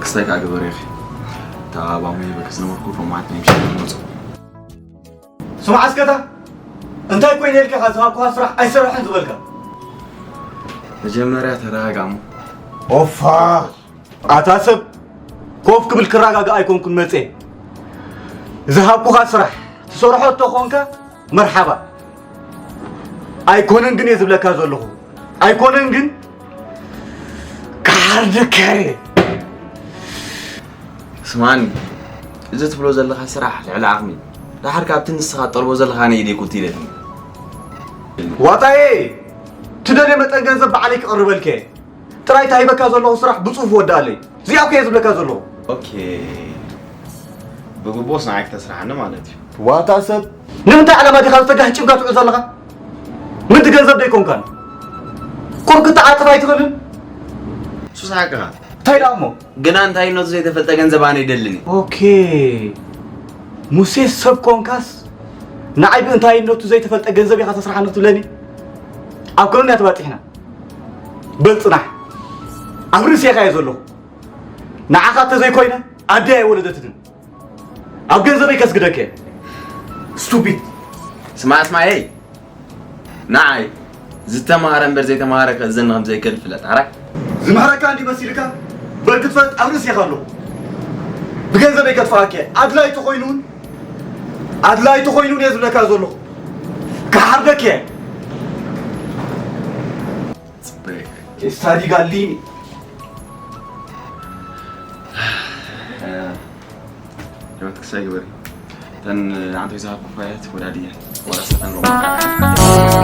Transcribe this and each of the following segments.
ክስታይ ከዓ ግበር ኢኺ። እታ ኣባሙ ይበክ ዝነበርኩ ሎማዓት ናይ ምሸት መፁ። ስማዕ እስከታ፣ እንታይ ኮይነ ኢልካ ዝሃብኩኻ ስራሕ ኣይሰርሕን ዝበልካ? መጀመርያ ተረጋጋሙ። ኦፋ! ኣታ ሰብ፣ ኮፍ ክብል ክረጋጋእ ኣይኮንኩን መጽየ። ዝሃብኩኻ ስራሕ ትሰርሖ እንተኾንካ መርሓባ። ኣይኮነን ግን እየ ዝብለካ ዘለኹ። ኣይኮነን ግን ክሓርደካ እየ። ስማኒ፣ እዚ ትብሎ ዘለኻ ስራሕ ልዕሊ ዓቕሚ። ደሓር ካብቲ ንስኻ ትጠልቦ ዘለኻ ኣነ ኢደይ ኩልቲ ኢለትኒ። ዋጣየ፣ ትደልዮ መጠን ገንዘብ ባዕለይ ክቕርበልከ እየ። ጥራይ ታሂበካ ዘለኹ ስራሕ ብጽፉፍ ወድኣለይ። እዚኣ እኮ እየ ዝብለካ ዘለኹ። ኦኬ። ብግቡእስ ንዓይ ክተስርሓኒ ማለት እዩ። ዋታ ሰብ፣ ንምንታይ ዓላማ ዲኻ ዝተጋህ ጭንጋ ትውዕል ዘለኻ? ምንዲ ገንዘብ ዶ ኣይኮንካን? ቁር ክትዓጥፍ ኣይትኽእልን? ሱስ ሓቅኻ። እንታይ ደኣ እሞ? ግና እንታይነቱ ዘይተፈልጠ ገንዘብ ኣነ ይደልን እየ። ኦኬ። ሙሴ ሰብ ኮንካስ ንዓይ ብእንታይነቱ ዘይተፈልጠ ገንዘብ ኢኻ ተስርሓኒ ትብለኒ? ኣብ ከኑን እያ ተባጢሕና። በል ጽናሕ። ኣብ ርእሲ ኢኻ እየ ዘለኹ። ንዓኻ እንተዘይኮይነ ኣደይ ኣይወለደትንን። ኣብ ገንዘበይ ከስግደከ እየ። ስቱፒድ። ስማዕ ስማየይ። ንዓይ ዝተማሃረ እምበር ዘይተማሃረ ክእዘኒ ከም ዘይክእል ፍለጥ። ኣራይ። ዝምህረካ እንዲ መሲልካ በል ክትፈልጥ ኣብ ርእሲኻ ኣለኹ። ብገንዘበይ ከጥፍኣካ እየ። ኣድላይ ተኾይኑን ኣድላይ ተኾይኑን እየ ዝብለካ ዘለኹ። ክሓርደካ እየ። ጽበይ። ስታዲ ጋሊ። ህይወት ክሳይ ግበሪ። እተን ኣንቶይ ዝሃብኩ ፋያት ወዳድየ። ወላ ሰፈን ሮማ።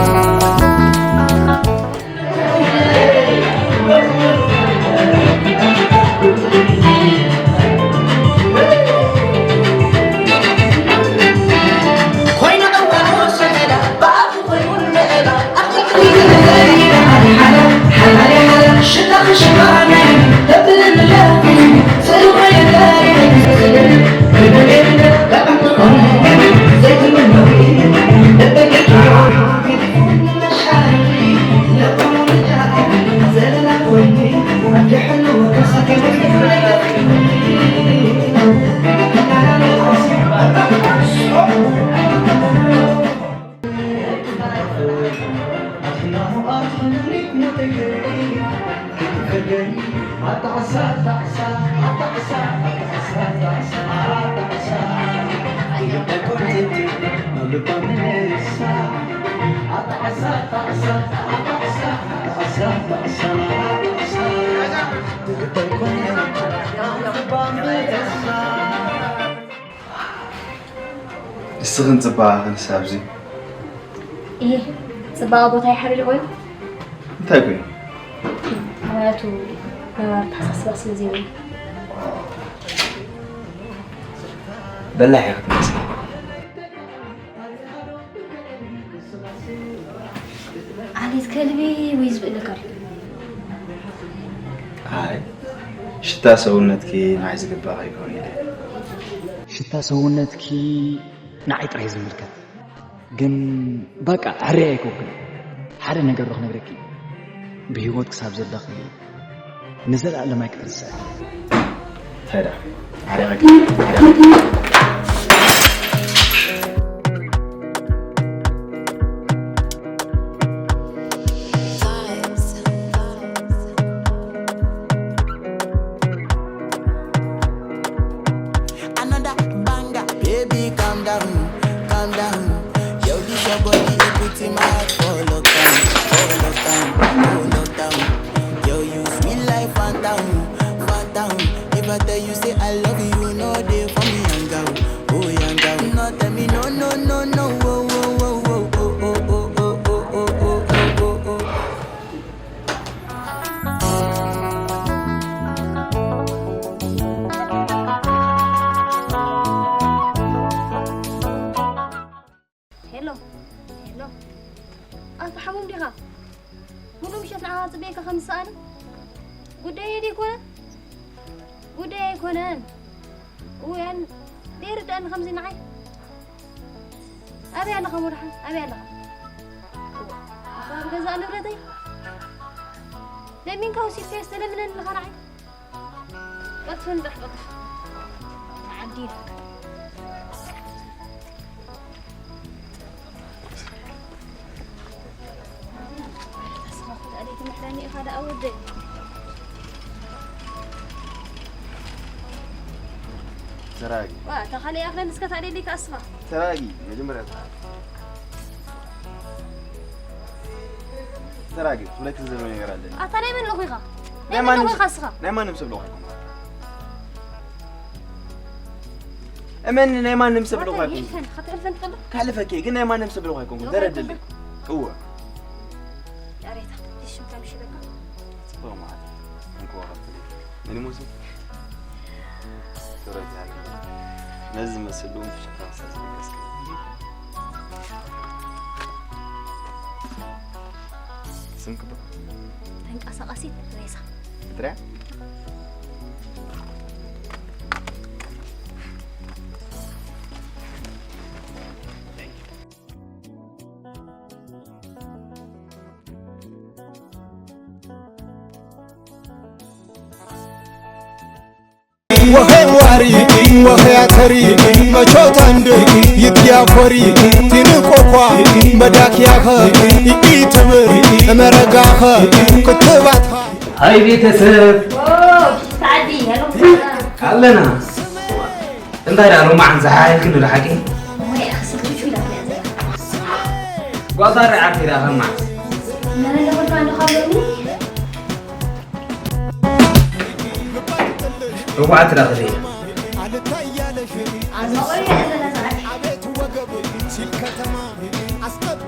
ንስኽን ጽባቐኽን ሳብዚ። እህ፣ ጽባቐ ቦታ ይሓርድ ኮይኑ? እንታይ ኮይኑ? ምኽንያቱ ነባሪ ተሓሳስባ ስለ ዘይብሉ። በላሕ ኢኻ ትመስል። ዓሌት ከልቢ ወይ ዝብእለካ ድዩ? ኣይ፣ ሽታ ሰውነትኪ ንዓይ ዝግባእ ከይኮነ ኢለ። ሽታ ሰውነትኪ ንዓይ ጥራይ ዝምልከት። ግን በቃ ሕርያ ኣይኮንኩን። ሓደ ነገር ዶ ክነግረኪ? ብህይወት ክሳብ ዘለኺ ንዘለኣለም ኣይክትርስዐ። እንታይ ደኣ? ዓሪቐኪ፣ ዓሪቐኪ። Another banger, baby, calm down, calm down. Yo, this your body, it puts in my heart for lockdown, for lockdown, for lockdown. Yo, you sweet life, phantom, phantom. If I tell you, say I love you, no day for me, young girl, oh, young girl. No, tell me, no, no, no, no, oh, oh, oh, oh, oh, oh, oh, oh, oh, oh, oh, oh, oh. ሄሎ፣ ሄሎ። ኣታ ሓሙም ዲኻ? ሙሉ ምሸት ንዓኻ ጽበየካ ከም ዝሰኣነ? ጉዳየይ ደይኮነ? ጉዳይ ኣይኮነን። ውያን፣ ደይርድኣኒ ከምዚ ንዓይ። ኣበይ ኣለኻ ሙሉሓን? ኣበይ ኣለኻ? እዋ፣ እዛ ኣብ ገዛእ ንብረተይ ለሚንካ ወሲድካዮ ዝተለምነኒ ኣለኻ ንዓይ? ቀልጥፍ እንድሕ፣ ቀልጥፍ። ዓዲ። ተስፋ ክትኣልይ ትምሕረኒ ኢኻ ደኣ ወደይ። ተራጊ። ዋ፣ እታ ካልእ ኣኽለን እስከ ታልየለይ ከኣ ስማ። ተራጊ፣ መጀመርያ ተራጊ። ተራጊ፣ ክብለኪ ዝደሊ ነገር ኣለኒ። ኣታ ናይ መን ልኹ ኢኻ? ናይ ናይ መን ማንም ልኹ ኢኻ እስኻ? ናይ ማንም ሰብ ልኹ ኣይኮንኩን። እመን፣ ናይ ማንም ሰብ ልኹ ኣይኮንኩን። ይልፈን፣ ኸትሕልፈን ትኽእል ዶ? ካሕልፈኪ፣ ግን ናይ ማንም ሰብ ልኹ ኣይኮንኩን። ልኹ ተረድልኝ። ኣይኮንኩን። እወ። ያሬታ፣ ይሽም ከም ሽበካ። ጽቡቕ ማለት። እንኳ ወረድትልኝ። ምን ይመስል? ክብረት ይሃብልኝ። ነዚ ዝመስል ልኡም ፍሽኽታ ስለ ዝለገስክኒ። ስምኪ ዶ? ተንቀሳቓሲት ሬሳ። ብጥርያ? ወኸ ዋሪ ወኸ ያተሪ መቾት አንድ ይትያኮሪ ቲንቆኳ መዳክያኸ ይኢትብር እመረጋኸ ክትባትኻ ሃይ ቤተሰብ። ኦ፣ ኣለና። እንታይ ደኣ ሎማዓን ዝሓይልክኒ ዶ ሓቂ? ጓዛ ርዓት ኢላ ከማዕ። ርቡዓት ዳ ክልተ።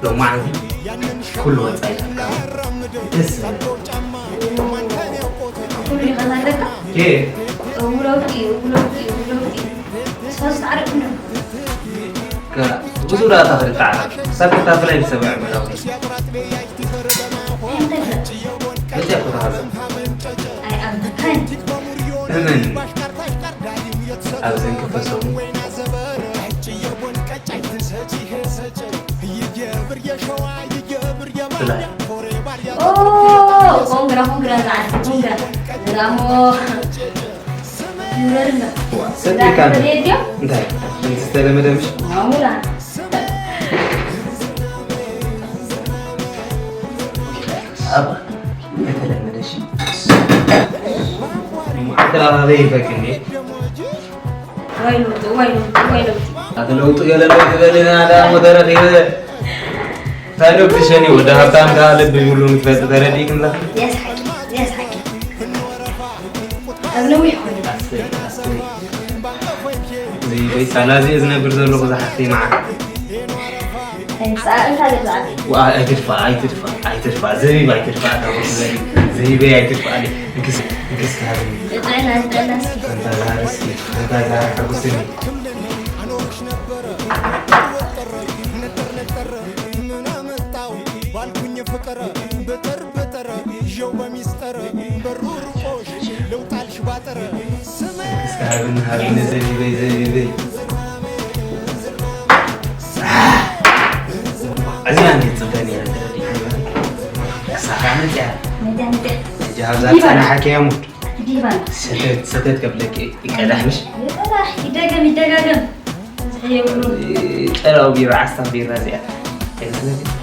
ሎማዓንቲ ኩሉ ወጻኢ ደስ ዝብል። ኩሉ ዲኻ ዘለካ? ኬ? እውለውጢ፣ እውለውጢ፣ እውለውጢ። ሶስት ዓረብ ነው። ከ-፣ ብዙ ዳታ ክልተ ዓረብ። ክሳብ ክታፍላይ ዝሰብዕ መራዊ። እንታይ? መቼ እኮ ተሃዘ? ኣይ፣ ኣብ እመን። ኣብዚ እንክፈሰሙ። ብላይ። ኦ፣ ኮንግራ፣ ኮንግራ፣ ንዓዲ ኮንግራ። ንዳሞ ይውረድና። ሰጥካ። ሬድዮ? እንታይ? ከምዚ ዝተለመደ ምሽ? ኣሙላ። ኣብ የተለመደ ሽ-፣ ኣተራራሪ ይፈቅድ። ዋይ ለውጢ፣ ዋይ ለውጢ፣ ዋይ ለውጢ። ኣቲ ለውጢ ገለ ለውጢ በልና፣ ዳ ሞተረ ኸይበ። እንታይ ዶ ብትሸኒ ወዲ ሃብታም ከኣ ልቢ ይብሉ ምትፈጥ ተረዲእክን ኣለኺ? የስሓቂ፣ የስሓቂ። ኣብ ነዊሕ ኮይኑ። ኣስተይ፣ ኣስተይ። እዚ ወይ ሳላ እዚ ዝነብር ዘለኹ ዝሓፍተይ መዓት። እንታይ ብዛዕባ? ዋ፣ ኣይትድፋእ፣ ኣይትድፋእ፣ ኣይትድፋእ። ዘቢብ ኣይትድፋእ፣ እታ ቦታ ዘቢብ። ዘቢበይ ኣይትድፋእ። እንክስ፣ እንክስ ሃብኒ። ጥዕና፣ ጥዕና እስኪ። ኣንታ ዛር እስኪ፣ ኣንታ ዛር ሓጉስኒ። ምን አመጣው ባልኩኝ ፍቅር ብጥር ብጥር ይዤው በሚስጥር በሩ ርቆሽ ልውጣልሽ ባጥር ስምሽ እስከ ሃብኒ፣ ሃብኒ፣ ዘቢበይ፣ ዘቢበይ። እዚኣ እንዴት ጽበ ነይረ፣ ተረዲእኒ። ክሳኻ መጽያ። መጽያ፣ መጽያ። ሕጂ ኣብዛ ዲባና። ጸናሓኪ እያ ሙድ። ዲባና። ሰተት፣ ሰተት ከብለኪ ይቀዳሕ ምሽ? ይቀዳሕ፣ ይደገም፣ ይደጋገም። ጨራው ቢራ ዓስታን ቢራ እዚኣ ኣይመስለክን?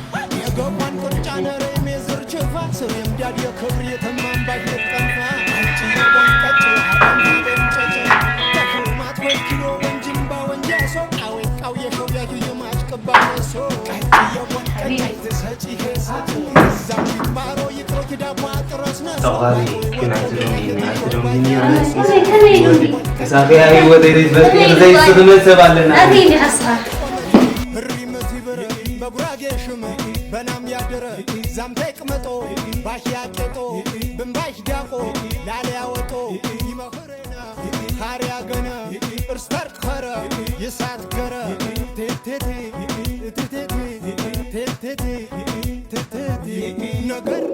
ጠዋሪ ግን ኣይትደንጉይኒ፣ ኣይትደንጉይኒ። ኣነ ከመይ፣ ከመይ ኢሉ? ወዲ ተሳፊያ ህይወተይ ዘይትፈልጥ ዘይስኽመት ሰብ ኣለና። ኣበይ እንዲኻ ንስኻ? ህሪም ትብር በጉራጌ ሽም በናም ያድር ዛምታይ ቅመጦ ባሽ ያቄጦ ብንባሽ ዳቆ ላለ ያወጦ ይመኽርና ሃርያ ገነ እርስተር ኸረ ይሳት ገረ ቴቴቴ ቴቴቴ ቴቴቴ ቴቴቴ ነገር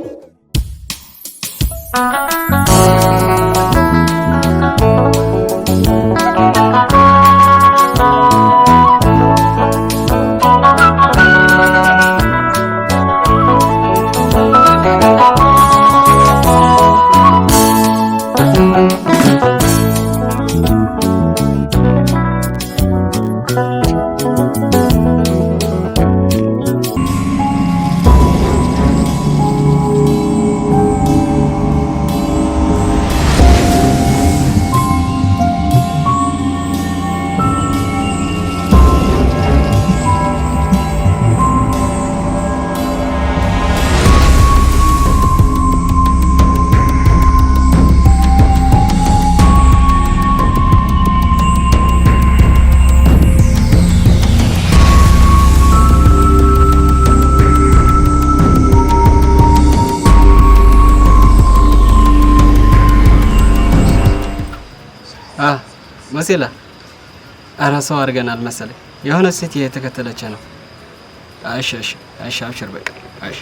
መሲላ። ኧረ ሰው አድርገናል መሰለኝ። የሆነ ሴት እየተከተለች ነው። እሺ፣ እሺ፣ እሺ፣ አብሽር በቃ። እሺ።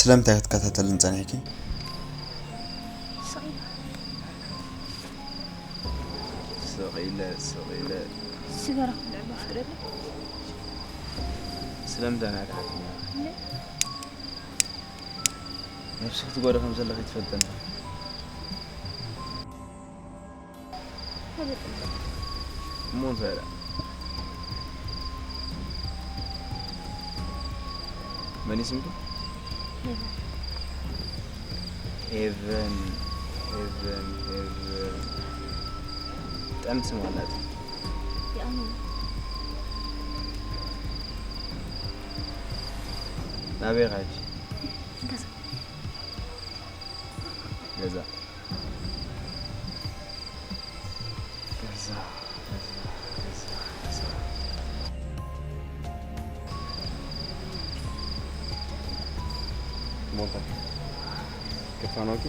ስለምንታይ ክትከታተልን ጸኒሕኪ? ስቕ ኢለ። ስቕ ኢለ፣ ስቕ ኢለ። ስገራ ክብልዕ በፍቅረለ። ስለምንታይ ናይ ትሓትኛ? ነብሲ ክትጎደ ከም ዘለኺ ትፈልጠን። ፈለጥ እምበር። እሞ እንታይ ኢላ? መን እዩ ስምኪ? ሄቨን። ሄቨን፣ ሄቨን፣ ሄቨን። ጥዕምቲ ስም ኣላት። ይኣምን። ናበይ ኻድሽ? ገዛ። ገዛ። ገዛ፣ ገዛ፣ ገዛ፣ ገዛ። ሞንታ። ከፋኖኪ?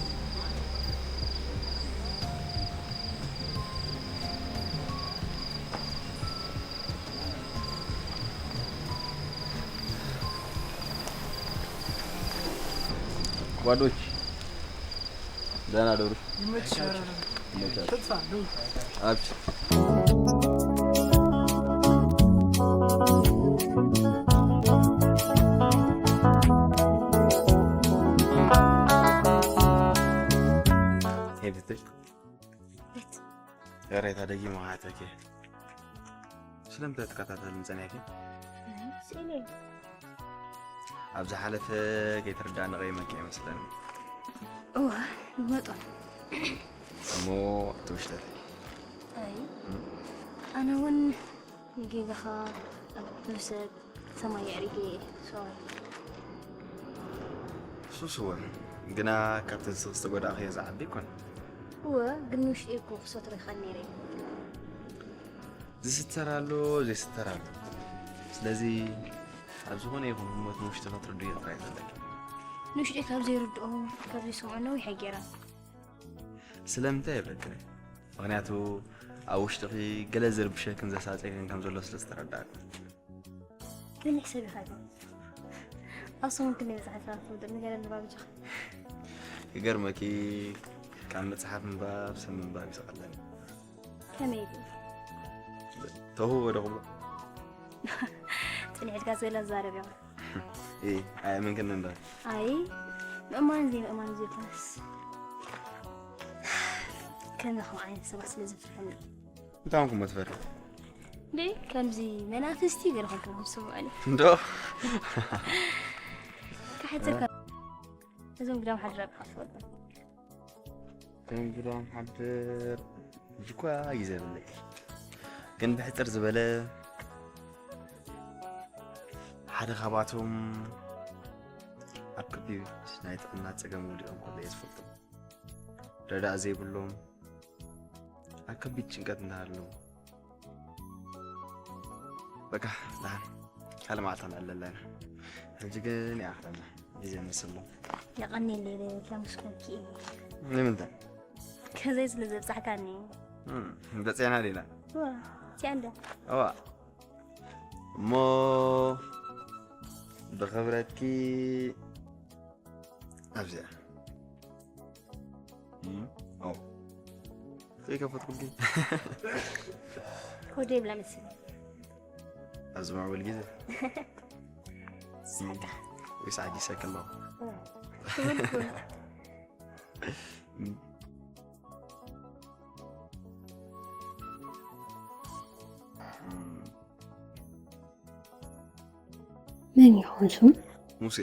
ጓዶች ደህና ደሩ። ይመችሽ። ይመቻችሁ። ተጥፋ ደው ኣብሽር። ሄብትሽ ቤት ቅሬታ ደጊመ ክሓተኪ። ስለምንታይ ትከታተልኒ ጸኒሕኪ? ስእሊ ኣብ ዝሓለፈ ከይተረዳእኒ ቀይመኪ ይመስለኒ። እወ ብመጠኑ። እሞ ትውሽጠት ኣይ ኣነ እውን ንጌጋኻ ኣብ ሰብ ሰማይ ኣዕሪገ ሶሪ። ሱስ እውን ግና ካብቲ ዝተጎዳእኽዮ ዝዓቢ ኣይኮነ። እወ ግን ንውሽጢ እኮ ክሰትሮ ይኽእል ነይረ። ዝስተር ኣሎ፣ ዘይስተር ኣሎ። ስለዚ ኣብ ዝኾነ ይኹን ህሞት ንውሽጢ ክትርድዮ ጥራይ ዘለኪ። ንውሽጢ ካብ ዘይርድኦ ካብ ዘይሰምዖ ነዊሕ ኣይገይራን። ስለምንታይ ይብለኪ? ምኽንያቱ ኣብ ውሽጥኺ ገለ ዝርብሸክን ዘሳፀየክን ከም ዘሎ ስለ ዝተረዳእኩ። ግን ሕሰብ ኢኻ ግን ኣብ ሰሙን ክንደይ መፅሓፍ ትፈልጥ ንገረኒ ባብጃ። ይገርመኪ ካብ መፅሓፍ ምንባብ ሰብ ምንባብ ይስቐለኒ። ከመይ ግን ተውህቦ ዶ ክብሎ? ፅንሕ ኢልካ ዘላ ዝዛረብ ኢኻ። እ ኣየመንክን እንዳ ኣይ ምእማን ዘይምእማን ዘይኮነስ ከምዚ ከም ዓይነት ሰባት ስለ ዝፍርሐኒ። እንታይ ኮንኩም ትፈርሑ? እንዴ ከምዚ መናፍስቲ ገለ ኮንኩም ዝስምዑኒ። እንዶ ካሕፅርካ እዞም ግዳም ሓድር ኣቢኻ ትፈልጦ። ከም ግዳም ሓድር ሕጂ እኳ ግዜ የብለይ። ግን ብሕፅር ዝበለ ሓደ ካብኣቶም ኣብ ከቢድ ናይ ጥዕና ፀገም ወዲቖም ከለዉ እየ ዝፈልጦም። ረዳእ ዘይብሎም ኣብ ከቢድ ጭንቀት እንዳሃለዉ በቃ ደሓን ካልእ መዓልቲ ኣለና። ሕጂ ግን ይኣኽለና ግዜ ንስሎም። የቐኔለይ ለይበልካ ምስኮንኪ እየ ንምንታይ? ከዘይ ስለ ዘብፃሕካኒ። በፂሕና ዲና? ቲያ እንዳ እዋ እሞ ብኽብረትኪ ኣብዚኣ ዘይከፈትኩልኪ ኮደ ይብላ መስል ኣብዚ ማዕበል ግዜ ወይስ ዓጊሰ ከለኹ መን ይኾን ስሙ? ሙሴ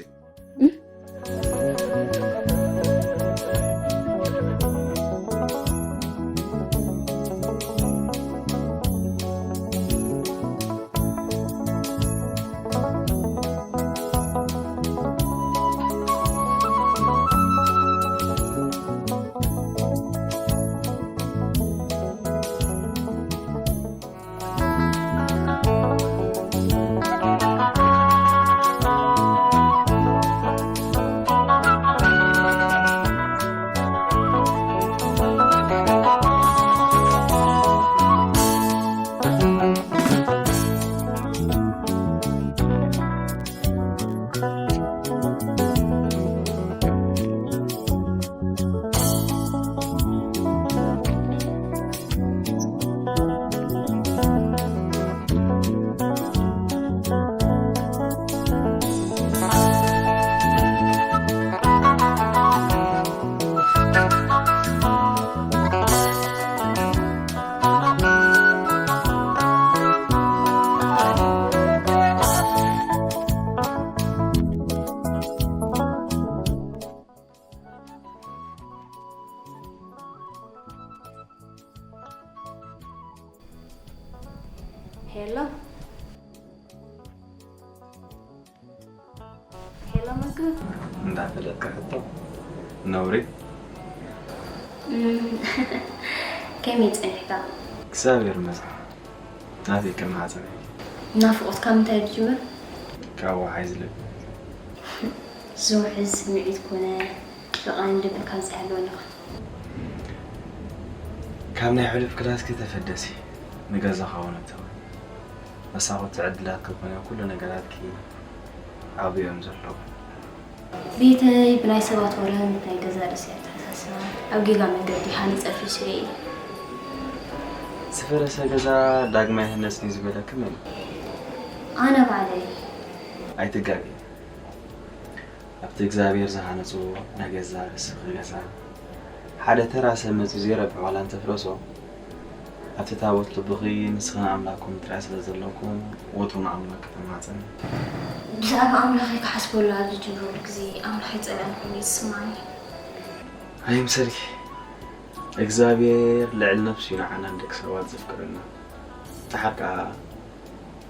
ሄሎ፣ ሄሎ፣ መግብ። እንዳፈለጥካ ሕቶ ነውሪ። እም፣ ከመይ ጸኒሕካ? እግዚኣብሔር ይመስገን። ናተይ ከመይ ጸኒሕኪ? ናፍቖት ካብ ምንታይ ዝጅምር? ካብ ወሓይ ዝልብ። ዝውሕዝ ስምዒት ኮነ ብቐንዲ ብካንሳ ይህልወኒ ኸውን። ካብ ናይ ሕሉፍ ክላስኪ ተፈደሲ፣ ንገዛኻ እውን እተዊ። መሳኹቲ ዕድላትኪ ኮነ ኩሉ ነገራትኪ ኣብኡ እዮም ዘለዉ። ቤተይ ብናይ ሰባት ወረን ናይ ገዛ ርእሲ ኣተሓሳስባ ኣብ ጌጋ መንገዲ ሃኒጸ ኣፍሪሰዮ እየ። ዝፈረሰ ገዛ ዳግማይ ይህነጽ ድዩ ዝበለኪ መን እዩ? ኣነ ባዕለይ። ኣይትጋገ። ኣብቲ እግዚኣብሔር ዝሃነጾ ናይ ገዛ ርእስኺ ገዛ ሓደ ተራ ሰብ መጺኡ ዘይረብሕ ዋላ እንተፍረሶ፣ ኣብቲ ታቦት ልብኺ ንስኺን ኣምላኽኩም ጥራይ ስለ ዘለኩም፣ ወትሩ ንኣምላኽ ከተማጽኒ። ብዛዕባ ኣምላኸይ ክሓስበሉ ኣብ ዝጅምረሉ ግዜ፣ ኣምላኽ ይጸልኣኒ ኮይኑ እዩ ዝስምዓኒ። ኣይምሰልኪ፣ እግዚኣብሔር ልዕሊ ነፍሱ እዩ ንዓና ንደቂ ሰባት ዘፍቅረና። ደሓር ከኣ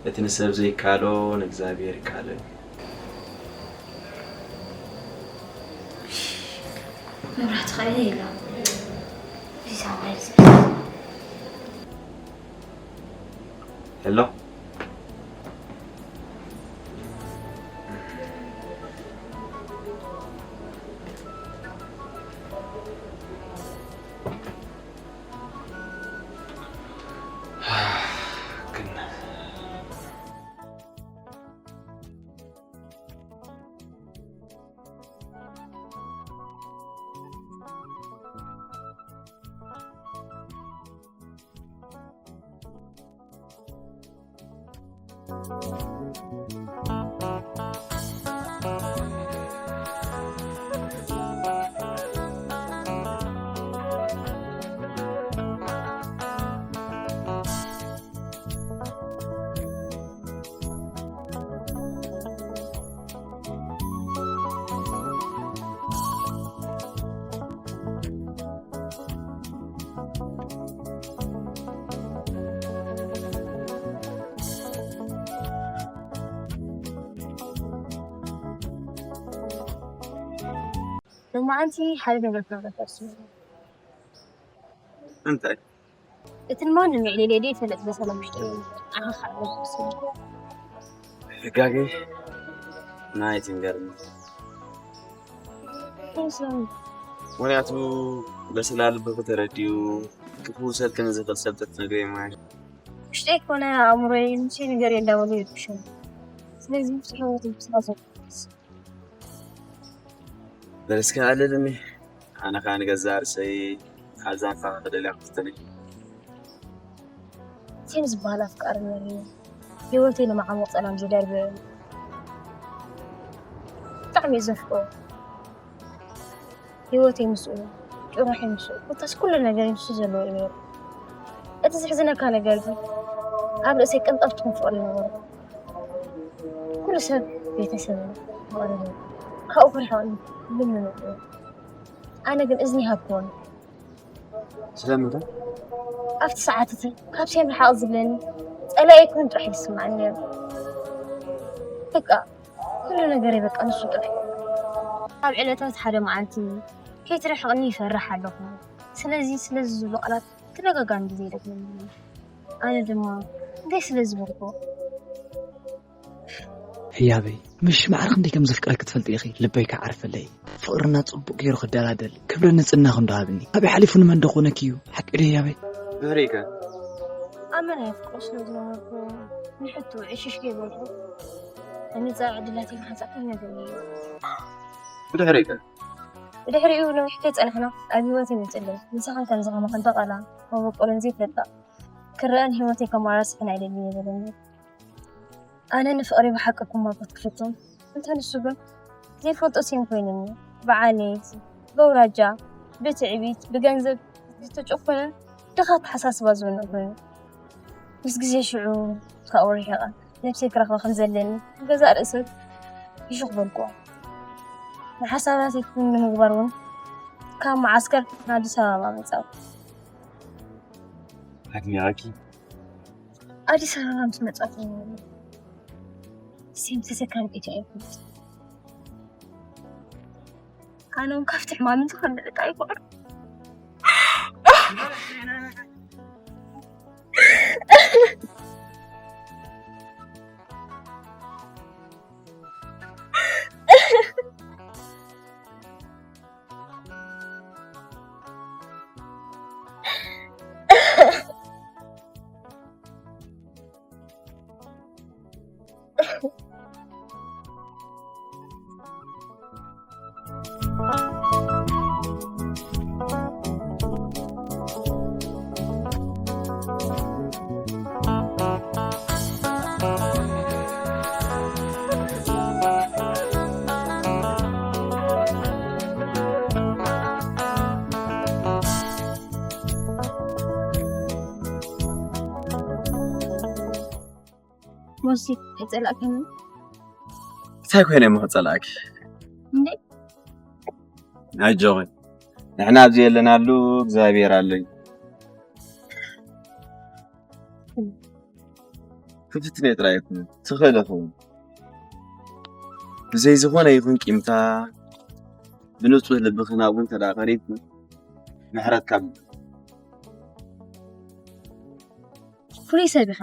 እቲ ንሰብ ዘይከኣሎ ንእግዚኣብሔር ይከኣሎ እዩ። መብራህቲ ኸኣ የላ። እዚ ሳምናይ ዝብል። ሄሎ። ሎማዓንቲ ሓደ ነገር ክነግረካ ደስ ይብል። እንታይ? እቲ ንማንም የዕሊለይ ዘይፈልጥ በሰለ ውሽጠይ እዩ። ኣኻ ከዓ ደስ ይብል። ሕጋገ ናይ ትንገርኒ። ምክንያቱ በስላ ልብኺ ተረዲኡ ክፍውሰልኪ ንዝኽእል ሰብ ተትነግሪ ማለት። ውሽጠይ ኮነ ኣእምሮይ ንሰይ ነገር እንዳበሉ ይርብሹ። ስለዚ ውስጥ ህይወት ብስራ ዘ- በል እስከ ኣለልኒ። ኣነ ከዓ ንገዛእ ርእሰይ ኣብዛ ንፋኻ ክደልያ ክፍትን እየ። ቲም ዝበሃል ኣፍቃሪ ነይሩ። ህይወተይ ንመዓሙቕ ጸላም ዝደርበ። ብጣዕሚ እየ ዘፍቅሮ። ህይወተይ ምስኡ፣ ጭሩሐይ ምስኡ፣ ኮታስ ኩሉ ነገረይ ምስኡ ዘለዎ እዩ ነይሩ። እቲ ዘሕዝነካ ነገር ግን፣ ኣብ ርእሰይ ቅንጣብ ትኹን ፍቕሪ ይነበሮ። ኩሉ ሰብ ቤተሰብ እዩ፣ ፍቕሪ እዩ። ካብኡ ክርሕቐኒ ልምኖ እዩ። ኣነ ግን እዝኒ ሃብክዎን። ስለምንታይ? ኣብቲ ሰዓት እቲ ካብ ሴም ርሓቕ ዝብለኒ ጸላኢ ይኩን ጥራሕ ይስምዓኒ ነይሩ። በቃ ኩሉ ነገረይ በቃ ንሱ ጥራሕ። ኣብ ዕለታት ሓደ መዓልቲ ከይትርሕቕኒ ይፈርሕ ኣለኹ። ስለዚ ስለዚ ዝብሉ ቃላት ተደጋጋሚ ግዜ ይደግመኒ። ኣነ ድማ እንታይ ስለ ዝበልኩ? ህያበይ፣ ምሽ ማዕረ ክንደይ ከም ዘፍቅረኪ ትፈልጢ ኢኺ። ልበይ ከዓርፈለይ፣ ፍቕርና ጽቡቕ ገይሩ ክደላደል፣ ክብሪ ንጽህና ክንዶ ሃብኒ። ኣበይ ሓሊፉ ንመን ዶ ኮነኪ እዩ? ሓቂ ዶ ህያበይ? ድሕሪከ? ኣመና የፍቅሮ ስለ ዝነበርኩ፣ ንሕቱ ዕሽሽ ከይበልኩ፣ ንመጻኢ ዕድላተይ ክሓንጻእ ከይነገርኒ እዩ። ብድሕሪከ? ብድሕሪኡ ነዊሕ ከይጸናሕና፣ ኣብ ህይወተይ መጺኡለይ። ንስኽን ከምዚ ከማኽን ተቓላ፣ መበቆልን ዘይፈልጣ፣ ክረአን ህይወተይ ከመራርስሕን ኣይደልን እየ በለኒ። ኣነ ንፍቕሪ ብሓቂ ክማጎት ክፍትን፣ እንተ ንሱ ግን ዘይፈልጦ ሴም ኮይኑኒ፣ ብዓሌት፣ በውራጃ፣ ብትዕቢት፣ ብገንዘብ ዝተጨኮነ ድኻ ኣተሓሳስባ ዝውንዕ ኮይኑ። ምስ ግዜ ሽዑ ካብኡ ርሒቐ፣ ነብሰይ ክረኽባ ከም ዘለኒ ንገዛእ ርእሰይ ይሹኽ በልክዎ። ንሓሳባተይ ክውን ንምግባር እውን ካብ መዓስከር ንኣዲስ ኣበባ መጻእኩ። ኣድኒቐኪ። ኣዲስ ኣበባ ምስ መጻኹ ሴም ተዘካሪ ቤት ኣይኮንኩ። ኣነ እውን ካብቲ ሕማም እዚ ከምልጥ ኣይኮን። ሞሲ፣ ኣይጸላእክን? እንታይ ኮይነ እሞ ክጸላእኪ? እንዴ? ኣጆኺ። ንሕና ኣብዚ የለናሉ እግዚኣብሔር ኣሎ እዩ። ክፍትነ ጥራይ ይኹን፣ ትኽእል ይኹን። ብዘይ ዝኾነ ይኹን ቂምታ፣ ብንጹህ ልብኺ ናብኡ እንተ ደኣ ቀሪብኪ፣ ምሕረት ካብ ፍሉይ ሰብ ኢኻ።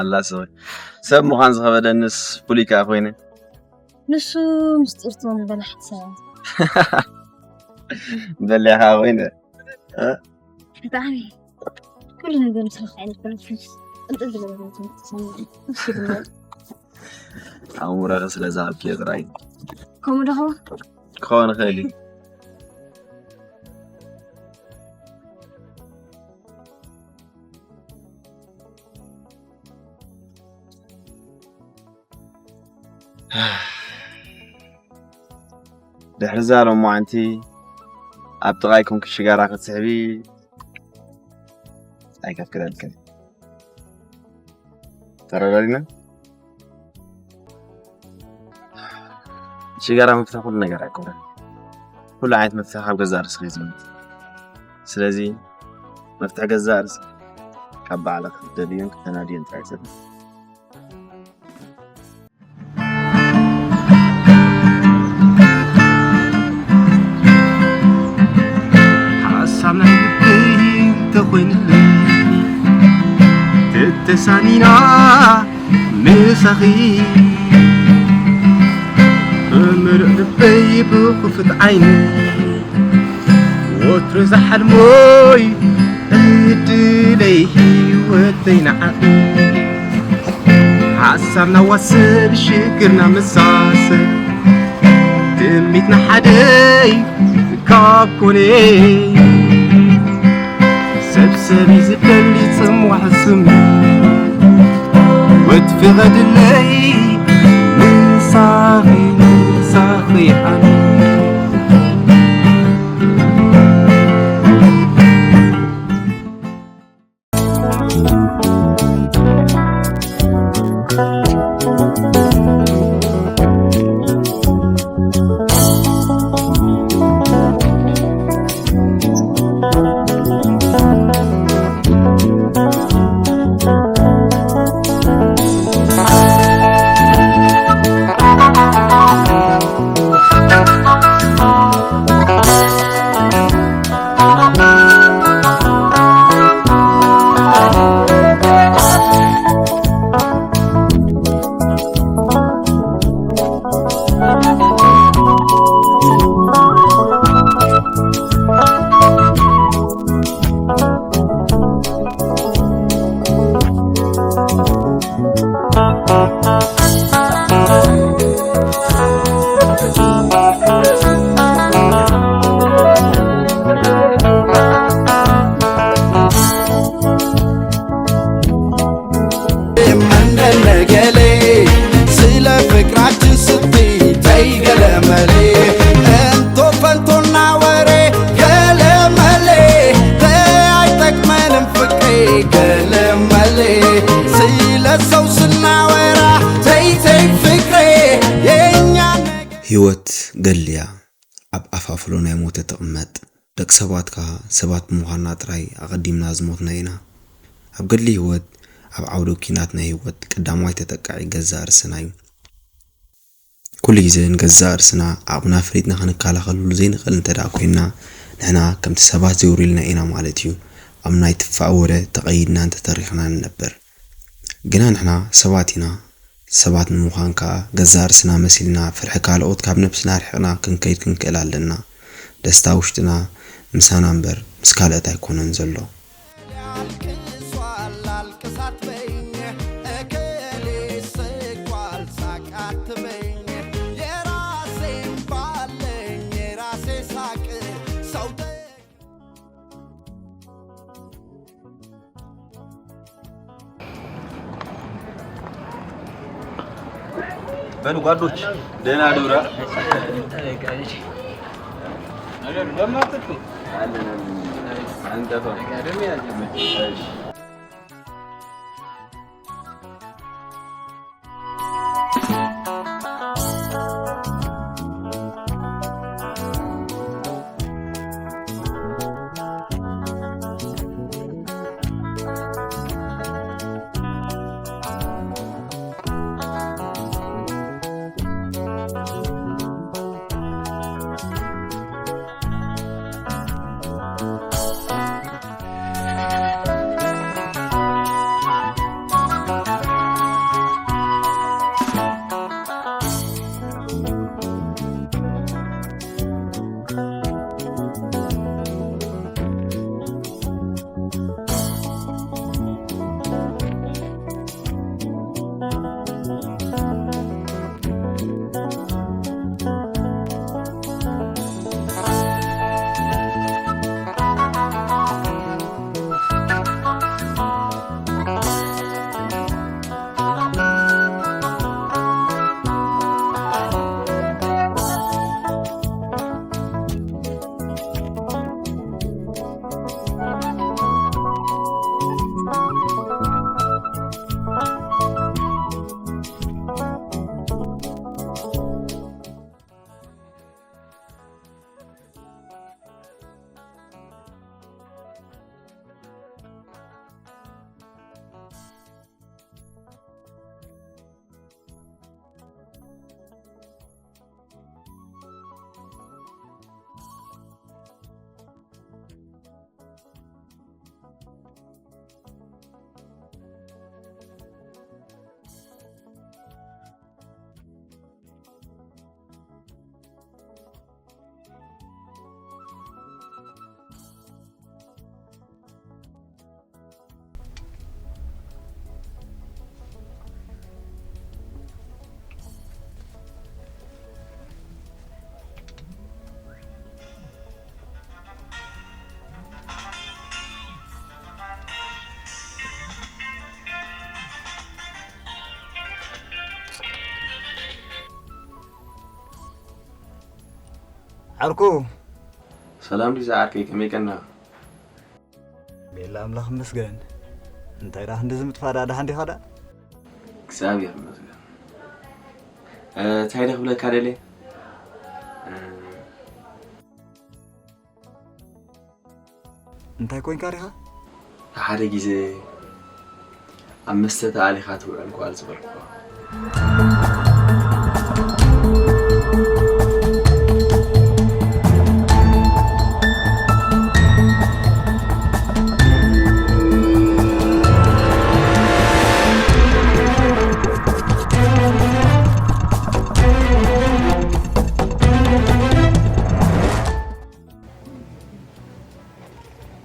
ኣላ ሰበይ። ሰብ ምዃን ዝኸበደንስ ፍሉይ ከኣ ኮይነ። ንሱ ምስጢር ትም በላሕቲ ሰባት። በሊኻ ኮይነ። እ? ብጣዕሚ። ኩሉ ነገር ምስ ረኽዐ ዓይነት ፖለቲክስ ቅልጥፍ ዝበለ ነገር ትሰምዕ። ንሱ ድማ ኣእምሮኺ ስለ ዝሃብክዮ ጥራይ። ከምኡ ዶ ኸውን? ክኸውን ይኽእል እዩ። ድሕሪ እዛ ሎማዓንቲ ኣብ ጥቓይ ኮንኪ ሽጋራ ክትስሕቢ ኣይከፍቅደልክን። ተረዳዲና? ሽጋራ መፍትሒ ኩሉ ነገር ኣይኮነን። ኩሉ ዓይነት መፍትሒ ካብ ገዛእ ርእስኺ እዩ ዝመጽእ። ስለዚ መፍትሒ ገዛእ ርእስኺ ካብ ባዕልኺ ክትደልዮን ክተናድዮን ጥራይ ዘድሊ። ሓሳብ ናይ ልበይ እንተኾይንለይ፣ ተተሳኒና ምሳኺ፣ ብምሉእ ልበይ ብኽፉት ዓይኒ፣ ወትሩ ዝሓልሞይ ዕድለይ ህይወተይ ንዓኺ። ሓሳብና ዋስብ ሽግርና መሳሰብ፣ ትምኒትና ሓደይ ካብ ኮነ፣ ሰብ ሰብ እዩ ዝደሊ ጽምዋ ሕሱም፣ ወትፍቐድለይ ምሳኺ ምሳኺ ኣነ። መንደነ ገሌ ስለ ፍቅራችን ስትይ ተይ ገለመሌ፣ እንቶ ፈንቶና ወሬ ገለመሌ፣ ተይ አይጠቅመንም ፍቅሬ ገለመሌ፣ ስለ ሰው ስናወራ ተይ ተይ ፍቅሬ የኛ ነገር። ህይወት ገድሊ እያ፣ ኣብ ኣፋፍሎ ናይ ሞተ ትቕመጥ። ደቂ ሰባት ከኣ ሰባት ብምዃንና ጥራይ ኣቐዲምና ዝሞትና ኢና። ኣብ ገድሊ ህይወት ኣብ ዓውደ ኲናት ናይ ህይወት ቀዳማይ ተጠቃዒ ገዛእ ርእስና እዩ። ኩሉ ግዜ ንገዛእ ርእስና ዓቕምና ፈሊጥና ክንከላኸለሉ ዘይንኽእል እንተ ደኣ ኮይንና፣ ንሕና ከምቲ ሰባት ዘውርዩልና ኢና ማለት እዩ። ኣብ ናይ ትፋእ ወረ ተቐይድና እንተተሪኽና ንነብር። ግና ንሕና ሰባት ኢና። ሰባት ንምዃን ከኣ ገዛእ ርእስና መሲልና ፍርሒ ካልኦት ካብ ነብስና ኣርሒቕና ክንከይድ ክንክእል ኣለና። ደስታ ውሽጥና ምሳና እምበር ምስ ካልኦት ኣይኮነን ዘሎ። ያልቅሷል አልቅስ አትበይኝ፣ እከሌ ስቋል ሳቅ አትበይኝ። የራሴ እምባ አለኝ የራሴ ሳቅ ሰው ተ- በሉ ጓዶች ደህና ዱራ። ዓርኩ ሰላም ዲዛ ዓርከይ፣ ከመይ ቀና? ቤላ ኣምላኽ ይመስገን። እንታይ ደኣ ክንድዚ ምጥፋእ ደኣ ደሓን ዲኻ ደኣ? እግዚኣብሔር ይመስገን። እ፣ እንታይ ደ ክብለካ ደልየ? እ፣ እንታይ ኮንካ ዲኻ? ሓደ ግዜ ኣብ መስተ ተኣሊኻ ትውዕል ጓል ዝበልኩዋ።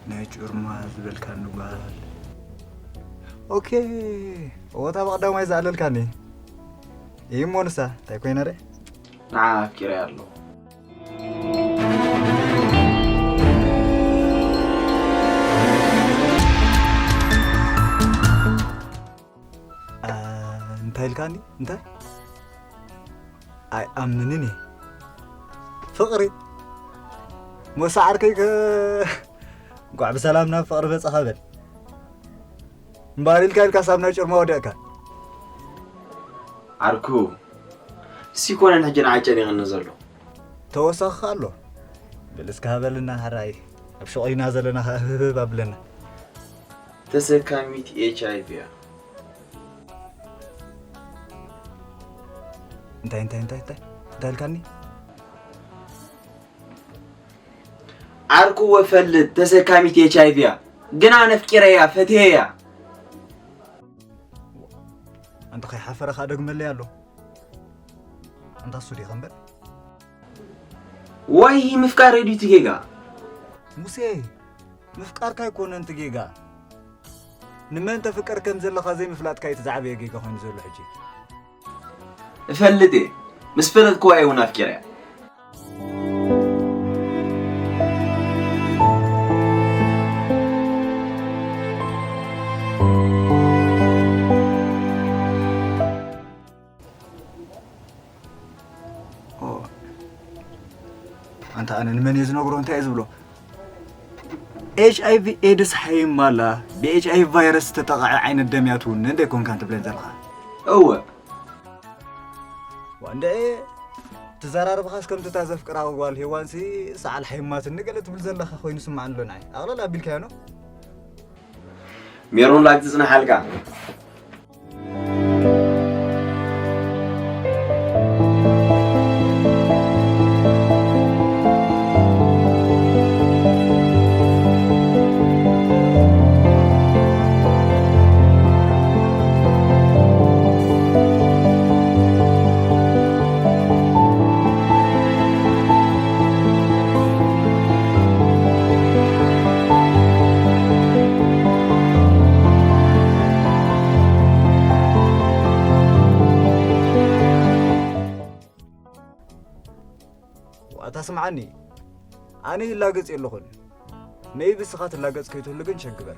ናይ ጩርማ ዝበልካኒ ጓል። ኦኬ፣ እወታ ብቐዳማይ ዝኣለልካኒ። እሞ ንሳ እንታይ ኮይና ደ? ንዓ ኣፍቂረያ ኣለኹ። አ፣ እንታይ ኢልካኒ? እንታይ? ኣይኣምንን እየ። ፍቕሪ? ሞሳ ዓርከይ ከ-፣ እንኳዕ ብሰላም ናብ ፍቕሪ በጻኻ በል። እምበኣር ኢልካ ኢልካ ሳብ ናይ ጭርማ ወደቕካ። ዓርኩ፣ እሲ ኮነ ንሕጂ ንዓይ ጨኒቕኒ ዘሎ። ተወሳኺ ኣሎ። በል እስከ ሃበልና ሕራይ። ኣብ ሹቕ ኢና ዘለና ኸኣ ህብህብ ኣብለና። ተሰካሚት ኤች ኣይ ቪ እያ። እንታይ እንታይ እንታይ እንታይ እንታይ ኢልካኒ? ዓርኩ ወፈልጥ ተሰካሚት ኤች ኣይ ቪ እያ። ግን ኣነ ኣፍቂረያ፣ ፈትየያ። ኣንተ ከይሓፈረ ከኣ ደግመለይ ኣሎ። ኣንታ እሱ ዲኻ እምበር? ዋይ፣ ምፍቃር ሬድዩ እቲ ጌጋ። ሙሴ፣ ምፍቃርካ ኣይኮነን እቲ ጌጋ። ንመን ተፍቅር ከም ዘለኻ ዘይምፍላጥካ እዩ እቲ ዝዓበየ ጌጋ ኮይኑ ዘሎ ሕጂ። እፈልጥ እየ። ምስ ፈለጥክዋ እየ እውን ኣፍቂረያ። ኦ፣ ኣንታ ኣነ ንመን እየ ዝነግሮ እንታይ እየ ዝብሎ? ኤች ኣይ ቪ ኤድስ ሓይማ ኣላ። ብ ኤች ኣይ ቪ ቫይረስ ዝተጠቕዐ ዓይነት ደም እያ ትውንን ዶ ኣይኮንካን ትብለኒ ዘለኻ? እወ። ዋንደኤ፣ ትዘራርብኻስ ከምቲ እታ ዘፍቅራ ጓል ሄዋንሲ ሰዓል ሓይማትኒ ገለ ትብል ዘለኻ ኮይኑ ስምዓኒ ኣሎ ንዓይ። ኣቕለል ኣቢልካዮ ነው? ሜሮን ላግ ትጽናሓልካ። ዋታ ስምዓኒ፣ ኣነ ይላገጽ የለኹን። መይቢ እስኻ ትላገጽ ከይትህሉ ግን ሸግበር።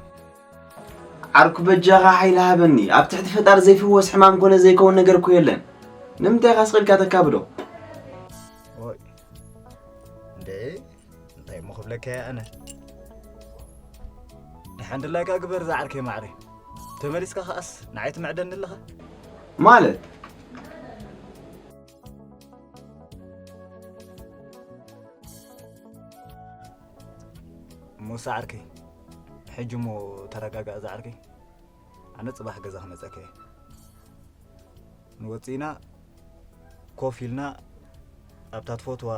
ዓርኩ በጃኻ ሓይሊ ሃበኒ። ኣብ ትሕቲ ፈጣሪ ዘይፍወስ ሕማም ኮነ ዘይከውን ነገር እኮ የለን። ንምንታይ ኢኻ ስቕ ኢልካ ተካብዶ? ኦይ፣ እንዴ፣ እንታይ እሞ ክብለካ እየ ኣነ? ደሓን ድላይካ ግበር ዝዓርከይ ማዕረይ። ተመሊስካ ከኣስ ንዓይ ትምዕደኒ ኣለኻ? ማለት? እሞ ዝዓርከይ፣ ሕጂ እሞ ተረጋጋእ ዝዓርከይ። ኣነ ጽባሕ ገዛ ክመጸካ እየ። ንወጽእ ኢና፣ ኮፍ ኢልና ኣብታ ትፈትዋ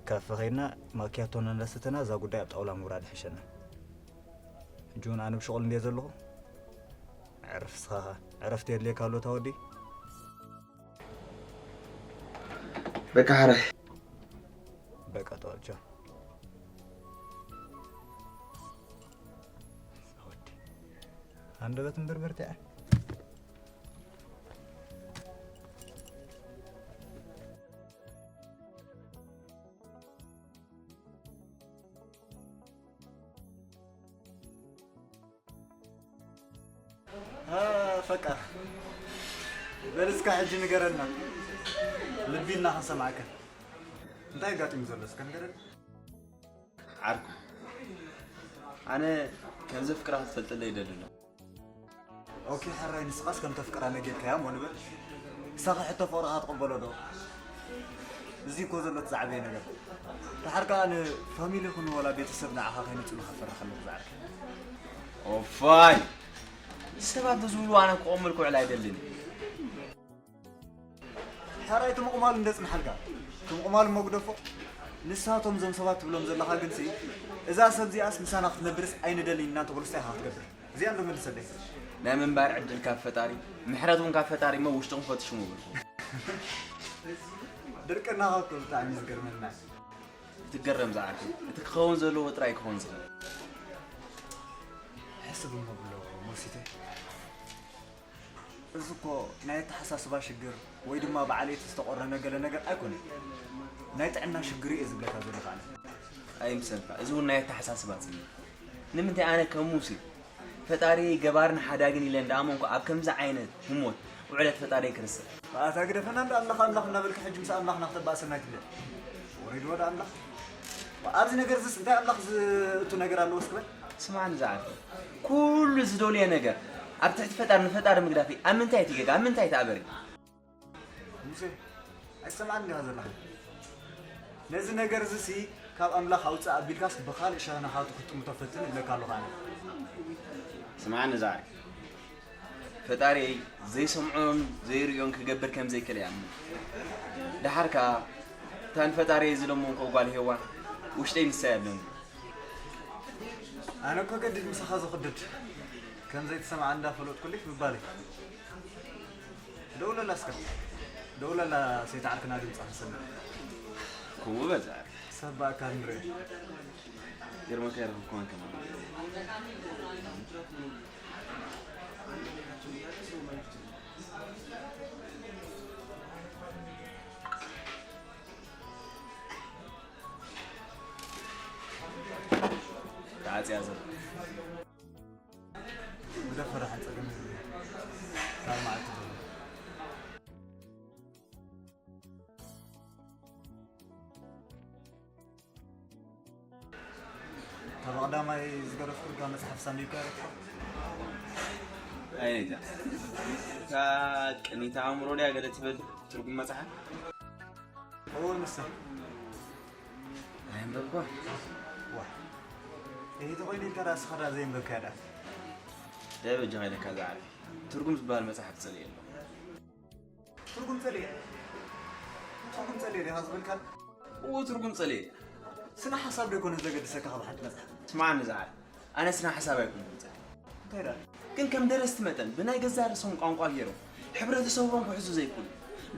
ካፈ ኸይድና ማኪያቶ እናሰተና እዛ ጉዳይ ኣብ ጣውላ ምውራድ ይሕሸና። ሕጂ እውን ኣነ ብሽቕል እንድየ ዘለኹ። ዕረፍ እስኻ ኸ። ዕረፍቲ የድልየካ ኣሎ እታ ወዲ? በቃ ሓራይ። በቃ ተዋቻ። ወዲ። ሃንደበት እምበር በርትዐ። አ፣ ፈቃር። በል እስካ ሕጂ ንገረና። ልቢ ኢልና ክንሰማዕካ። እንታይ ኣጋጢሙ ዘሎ እስከ ንገረና። ዓርኩ፣ ኣነ ከም ዘፍቅራ ክትፈልጠለይ ይደሊ ኣለኹ። ኦኬ፣ ሕራይ ንስኻስ ከም ተፍቅራ ነጊርካያ እሞ ንበል። ንሳኸ ሕቶ ፍቕርኻ ትቕበሎ ዶ? እዚ እኮ ዘሎ እቲ ዝዓበየ ነገር። ደሓር ከኣ ንፋሚሊ ይኹን ወላ ቤተሰብ ንዓኻ ከይመጹ ንኸፈርሕ ከለኹ ዝዓርከይ። ኦፋይ! ሰባት ዝብሉ ኣነ ክቖምል ክውዕል ኣይደልን። ሕራይ ትምቕማሉ እንደ ጽንሓልካ። ትምቕማሉ እሞ ግደፎ። ንሳቶም እዞም ሰባት ትብሎም ዘለኻ ግንሲ፣ እዛ ሰብ እዚኣስ ምሳና ክትነብርስ ኣይንደልን ኢና እንተበሉስ እንታይ ኢኻ ክትገብር? እዚኣ እንዶ መልሰለይ። ናይ ምንባር ዕድል ካብ ፈጣሪ፣ ምሕረት እውን ካብ ፈጣሪ እሞ ውሽጥኹም ፈትሹ ምበልኩ። ድርቅናኻ እኮ ብጣዕሚ እዩ ዝገርመና። ክትገረም ዝዓርከይ፣ እቲ ክኸውን ዘለዎ ጥራይ ክኸውን ዝኽእል። ሕስብ እሞ ብሎ ሞሲተ። እዚ እኮ ናይ ኣተሓሳስባ ሽግር ወይ ድማ ብዓሌት ዝተቖረነ ገለ ነገር ኣይኮነን። ናይ ጥዕና ሽግር እየ ዝብለካ ዘለኹ ኣነ። ኣይምሰልካ፣ እዚ እውን ናይ ኣተሓሳስባ ጸገም። ንምንታይ ኣነ ከም ሙሴ ፈጣሪ ገባርን ሓዳግን ኢለ እንዳኣመንኩ ኣብ ከምዚ ዓይነት ህሞት ውዕለት ፈጣሪ ክርስ ኣታ ግደፈና እንዳ ኣምላኽ ኣምላኽ እናበልካ ሕጂ ምስ ኣምላኽና ክተባእሰና ኣይትብለ። ወሪድዎ ዳ ኣምላኽ። ኣብዚ ነገር እዚስ እንታይ ኣምላኽ ዝእቱ ነገር ኣለዎ እስኪ በል? ስማዕኒ ዝዓርከይ፣ ኩሉ ዝደልዮ ነገር ኣብ ትሕቲ ፈጣሪ ንፈጣሪ ምግዳፍ እዩ። ኣብ ምንታይ እቲ ጌጋ? ኣብ ምንታይ እቲ ኣበር እዩ? ሙሴ፣ ኣይሰማዕን ዲኻ ዘለኻ? ነዚ ነገር እዚ ሲ ካብ ኣምላኽ ኣውጽእ ኣቢልካስ ብኻልእ ሸነኻቱ ክትጥምቶ ፈትን እብለካ ኣለኹ ኣነ። ስማዕኒ ዝዓርከይ፣ ፈጣሪየይ ዘይሰምዖን ዘይርእዮን ክገብር ከም ዘይክእል እየ እኣምን። ደሓር ከኣ እታ ንፈጣሪየይ ዝለመንክኦ ጓል ሄዋን ውሽጠይ ንሳ እያ ኣለኒ። ኣነ እኮ ገድድ ምሳኻ ዝኽድድ ከም ዘይተሰምዓ እንዳፈለጥኩ ሊፍ ምባለይ። ደውለላ እስከ። ደውለላ ሰይቲ ዓርክና ድምጻ ክሰምዕ። ከምኡ በዛ። ሰብ ብኣካል ንርኢ። ይርመካ ይረኽብኩ ከማን። ተዓጽያ ዘላ። ብደፈረ ሓጸገም ካብ መዓልቲ ጀሚሩ። ካብ ቀዳማይ ዝገደፍኩልካ መጽሓፍ ሳንቢብካ ኢኻ? ኣይነታ። እታ ቅኒት ኣእምሮ ድያ ገለ ትብል ትርጉም መጽሓፍ? እወ፣ ንሳ። ኣየንበብኳ? ዋ። ይሄ ተኾይኑ ኢልካ ራስኻ ዳ ዘየንበብካያ ዳ? ደበጃ ኢለካ ዝዓቢ። ትርጉም ዝበሃል መጽሓፍ ጸሊኤ ኣሎ። ትርጉም ጸሊኤ? ትርጉም ጸሊኤ ዲኻ ዝበልካኒ? እዎ፣ ትርጉም ጸሊኤ። ስነ ሓሳብ ዶ ይኮነ ዘገድሰካ ካብ ሓንቲ መጽሓፍ? ስማዕኒ ዝዓቢ። ኣነ ስነ ሓሳብ ኣይኮንኩን ጸሊኤ። እንታይ ደኣ? ግን ከም ደረስቲ መጠን ብናይ ገዛእ ርእሶም ቋንቋ ገይሮም ሕብረተሰቦም ክሕዙ ዘይክእሉ፣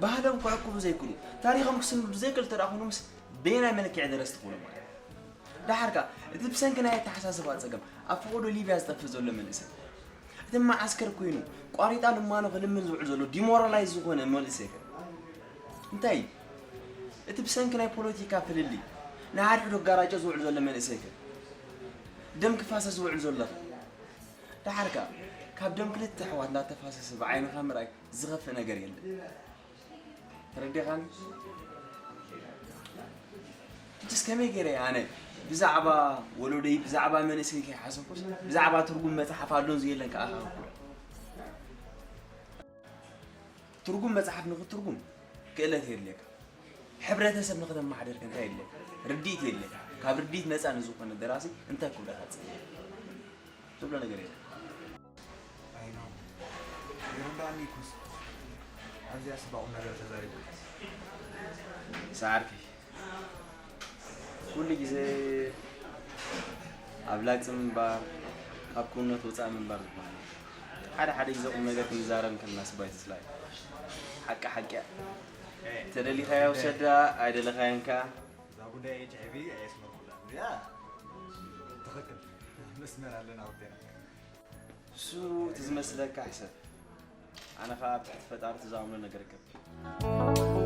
ባህሎም ክዕቅቡ ዘይክእሉ፣ ታሪኾም ክስንዱ ዘይክእሉ እንተ ደኣ ኮይኖምስ በየናይ መለክዒ ደረስቲ ክብሎም ማለት እዩ? ደሓር ከኣ እቲ ብሰንኪ ናይ ኣተሓሳስባ ጸገም ኣብ ፈቐዶ ሊብያ ዝጠፍእ ዘሎ መንእሰይ፣ እቲ መዓስከር ኮይኑ ቋሪጣ ልማኖ ክልምን ዝውዕል ዘሎ ዲሞራላይዝ ዝኾነ መንእሰይ ከ እንታይ እዩ? እቲ ብሰንኪ ናይ ፖለቲካ ፍልልይ ንሓድሕዱ ኣጋራጮ ዝውዕል ዘሎ መንእሰይ ከ ደም ክፋሰስ ዝውዕል ዘሎ ከ? ደሓር ከኣ ካብ ደም ክልተ ኣሕዋት እናተፋሰሰ ብዓይንኻ ምርኣይ ዝኸፍእ ነገር የለን። ተረዲኻኒ? ሕጅስ ከመይ ገይረ እየ ኣነ ብዛዕባ ወለዶይ፣ ብዛዕባ መንእሰይ ከይሓሰብኩስ ብዛዕባ ትርጉም መጽሓፍ ኣሎን ዘየለን ከኣ ክሓስብ? ትርጉም መጽሓፍ ንኽትርጉም ክእለት የድልየካ። ሕብረተሰብ ንኽተመሓደር ከ እንታይ የድልየካ? ርድኢት የድልየካ። ካብ ርድኢት ነጻ ንዝኾነ ደራሲ እንታይ ክብለካ ዝጸንሕ? ትብሎ ነገር የለን። ኣይ ኖ። ይርዳእኒ እኮስ። ኣብዚኣ ስባ ቁም ነገር ተዛሪብካ። ሰዓርኪ። ኩሉ ግዜ ኣብ ላግጺ ምንባር፣ ካብ ክውንነት ወጻኢ ምንባር ዝበሃል። ሓደ ሓደ ግዜ ቁም ነገር ክንዛረብ እንከለና ስባይ ትስላይ። ሓቂ ሓቂ እያ። ተደሊኻያ ውሰዳ፣ ኣይደለኻያን ከኣ። እዛ ጉዳይ ኤች ኣይ ቪ ኣየስመርኩላን። እዚኣ ትኽክል። መስመር ኣለና ወደና። እሱ እቲ ዝመስለካ ሕሰብ። ኣነ ኸኣ ኣብ ትሕቲ ፈጣሪ እቲ ዝኣምኖ ነገር እገብር።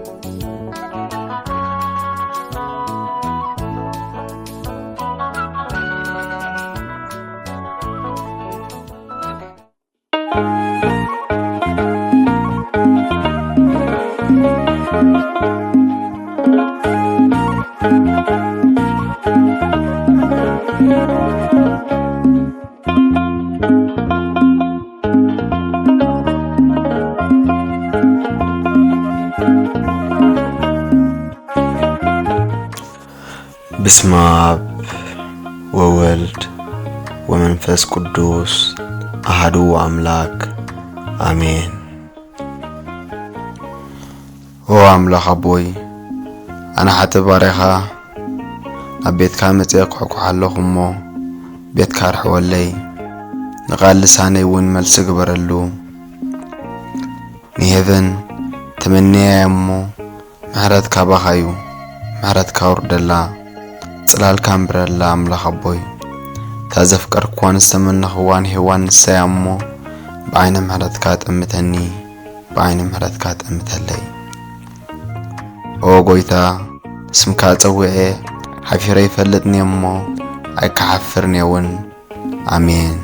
በስመ አብ ወወልድ ወመንፈስ ቅዱስ አሐዱ አምላክ አሜን። ኦ ኣምላኽ ኣቦይ፣ ኣነ ሓጥእ ባርያኻ ናብ ቤትካ መጺኤ ክሕኩሕ ኣለኹ እሞ፣ ቤትካ ርሕወለይ፣ ንቓል ልሳነይ እውን መልሲ ግበረሉ። ንሄቨን ተመንየያ እሞ፣ ምሕረት ካባኻ እዩ፣ ምሕረትካ ውርደላ፣ ጽላልካ ኣንብረላ ኣምላኽ ኣቦይ። እታ ዘፍቀርክዋን ዝተመነኽዋን ሄዋን ንሳ እያ እሞ፣ ብዓይነ ምሕረትካ ጠምተኒ። ብዓይኒ ምሕረትካ ጠምተለይ። ኦ ጎይታ፣ ስምካ ጸዊዐ ሓፊረ ይፈልጥኒ እሞ ኣይከሓፍርን እውን። ኣሜን።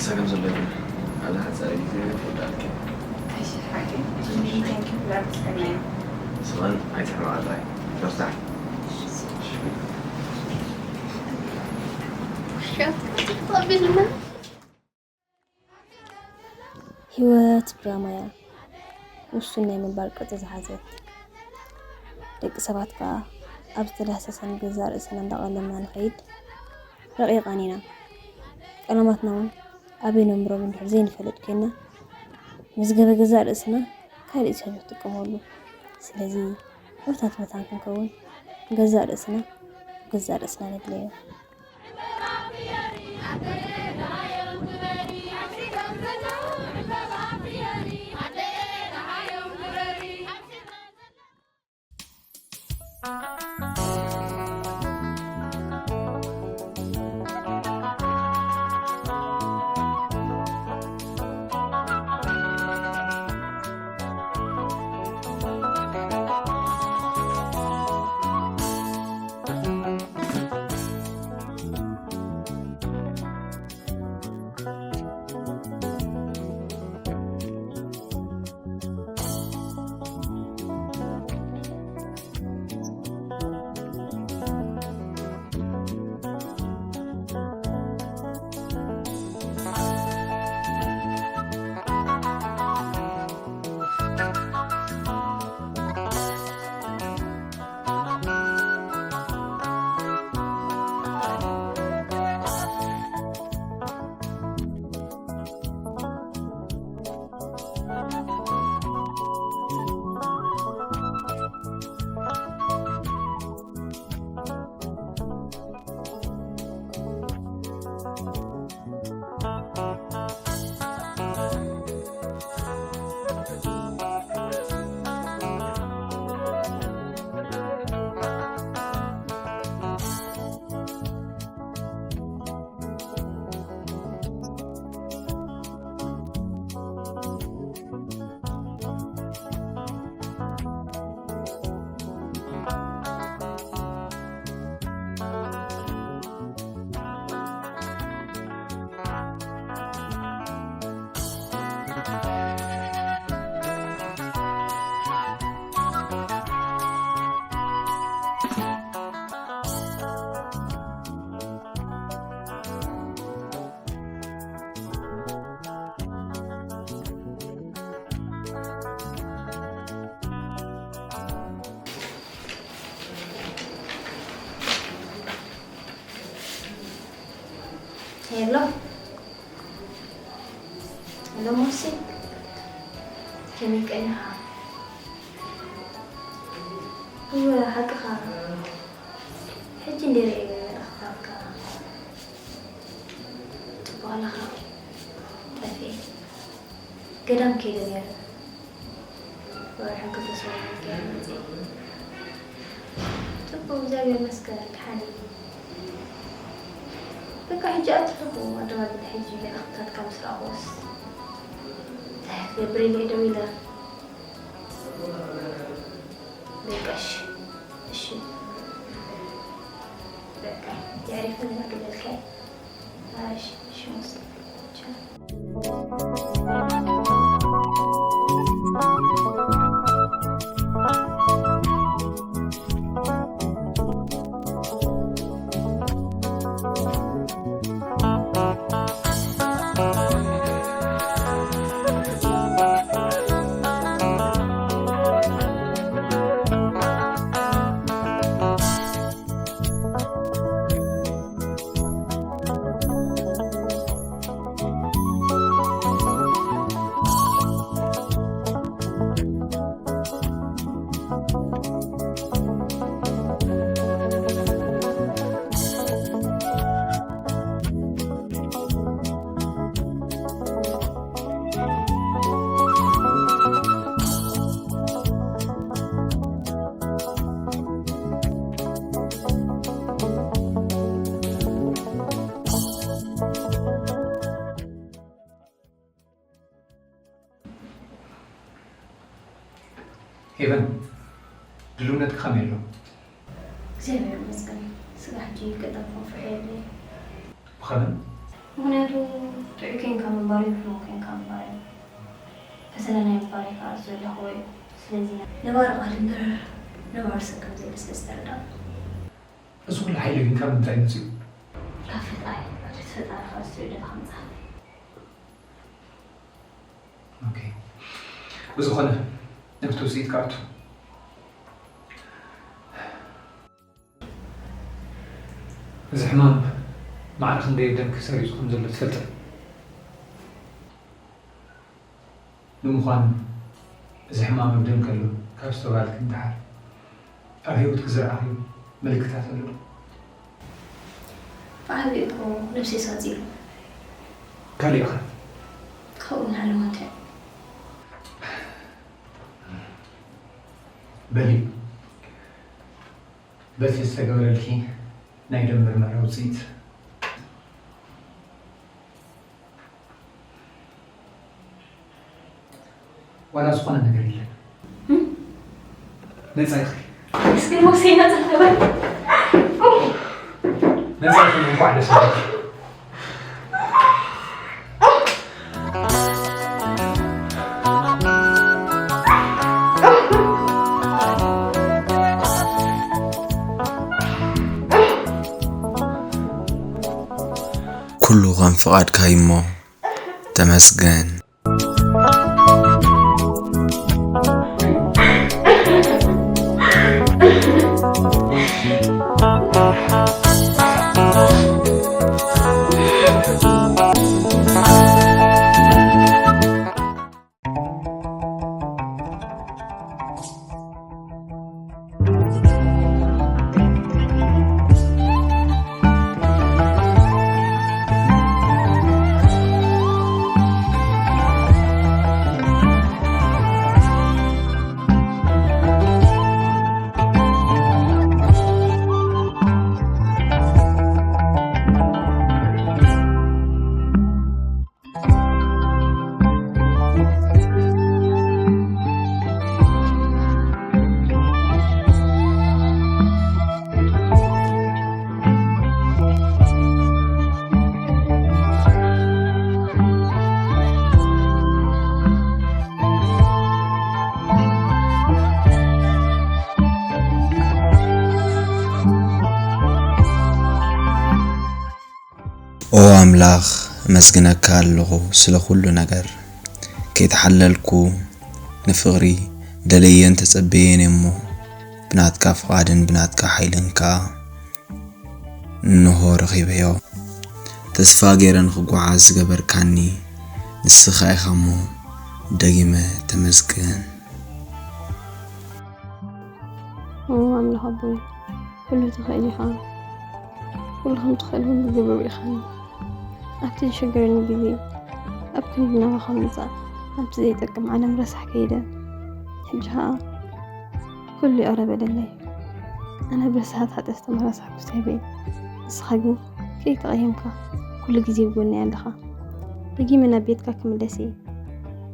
ሰገም ዘሎ ይኹን። ኣብዚ ሓጻር ግዜ ክወዳእልኪ። እሺ ሓቂ። Thank you ብላክ ሰናይ። ስቐን ኣይትሕመቓ ጥራይ። በርታዕ። ውሻ ተቐቢልና። ህይወት ድራማ እያ። ውሱን ናይ ምንባር ቅርጺ ዝሓዘት። ደቂ ሰባት ከኣ ኣብ ዝተዳህሰሰን ገዛእ ርእስና እንዳቐለምና ንኸይድ ረቒቓን ኢና። ቀለማትና እውን ኣበይ ነንብሮም እንድሕር ዘይንፈልጥ ኮይንና፣ መዝገበ ገዛእ ርእስና ካልእ ሰብ ይጥቀመሉ። ስለዚ፣ ዑታት መታን ክንከውን፣ ገዛእ ርእስና ብገዛእ ርእስና ነድለዮ። ሄሎ። ሄሎ ሞሲ፣ ከመይ ቀኒኻ? እወ፣ ሓቅኻ። ሕጂ እንደ ርእየ መልእኽትታትካ። ጽቡቕ ኣለኻ? ጠፊኤ። ገዳም ከይደ ነይረ። ወርሒ ክልተ ሰሙን ገይረ መፅየ። ጽቡቕ፣ እግዚኣብሔር ይመስገን፣ ደሓን እየ። በቃ፣ ሕጂ ኣትረፉ፣ ኣደባብለ ሕጂ መልእኽትታትካ ምስ ረኣኹስ። እንታይ ክትገብር ኢለ እየ ደው ኢለ። በቃ፣ እሺ፣ እሺ። በቃ፣ የዕሪፍ ነገር ክብለልካ እየ። እሺ፣ እሺ፣ ሞሲ። ቻው። ሄቨን፣ ድልውነትኪ ከመይ ኣሎ? እግዚኣብሔር ይመስገን። ስጋ ሕጂ ገጠም ፈንፍሑ የለ። ብኸመይ? ምኽንያቱ ጥዑይ ኮንካ ምንባር እዩ፣ ሕሙም ኮንካ ምንባር እዩ። ፈተነ ናይ ምንባር እዩ ከዓ ዘሎ ወይ። ስለዚ ነባሪ ቃል እምበር ነባሪ ሰብ ከም ዘይለ ስለ ዝተረዳ። እዚ ኩሉ ሓይሊ ግን ካብ ምንታይ መፅኡ? ካብ ፈጣሪ። እቲ ፈጣሪ ካብ ዝትእደካ ምፅሓፍ። ኦኬ። ብዝኾነ፣ ናብቲ ውፅኢት ክኣቱ። እዚ ሕማም ማዕረ ክንደይ ደም ክሰሪፁ ከም ዘሎ ትፈልጠ? ንምዃኑ፣ እዚ ሕማም ኣብ ደም ከሎ ካብ ዝተባልክ ንደሓር ኣብ ህይወትኪ ዝረኣኽዮ ምልክታት ኣሎ ዶ? ብዓቢኡ እኮ ነብሰይ ሳፂሉ። ካሊእ ኸ? ካብኡ ንላዕሊ ሞት እዩ። በሊ፣ በቲ ዝተገበረልኪ ናይ ደም ምርመራ ውፅኢት፣ ዋላ ዝኾነ ነገር የለን። ነፃ ኢኺ። እስኪ ሞሴ ነፃ ተበል። ነፃ ኢኺ። እንኳዕ ደስ ይበልኪ። ኩሉ ከም ፍቓድካ እዩ እሞ ተመስገን። ኦ ኣምላኽ፣ እመስግነካ ኣለኹ ስለ ኩሉ ነገር። ከይተሓለልኩ ንፍቕሪ ደለየን ተጸበየን እሞ፣ ብናትካ ፍቓድን ብናትካ ሓይልን ከኣ እንሆ ረኺበዮ። ተስፋ ገይረ ንኽጓዓዝ ዝገበርካኒ ንስኻ ኢኻ እሞ፣ ደጊመ ተመስገን። ኦ ኣምላኽ ኣቦይ፣ ኩሉ ትኽእል ኢኻ። ኩሉ ከም ትኽእል እውን ዝገብር ኢኻ። ኣብቲ ዝሸገረኒ ግዜ ኣብ ክንዲ ናባኻ ምምጻእ ናብቲ ዘይጠቅም ዓለም ረሳሕ ከይደ። ሕጂ ኸኣ ኩሉ ይቕረ በለለይ። ኣነ ብርሳሓት ሓጢኣት ዝተመራሳሕኩ ሰብ እየ። ንስኻ ግን ከይተቐየምካ ኩሉ ግዜ ብጎነይ ኣለኻ። ደጊመ ናብ ቤትካ ክምለስ እየ።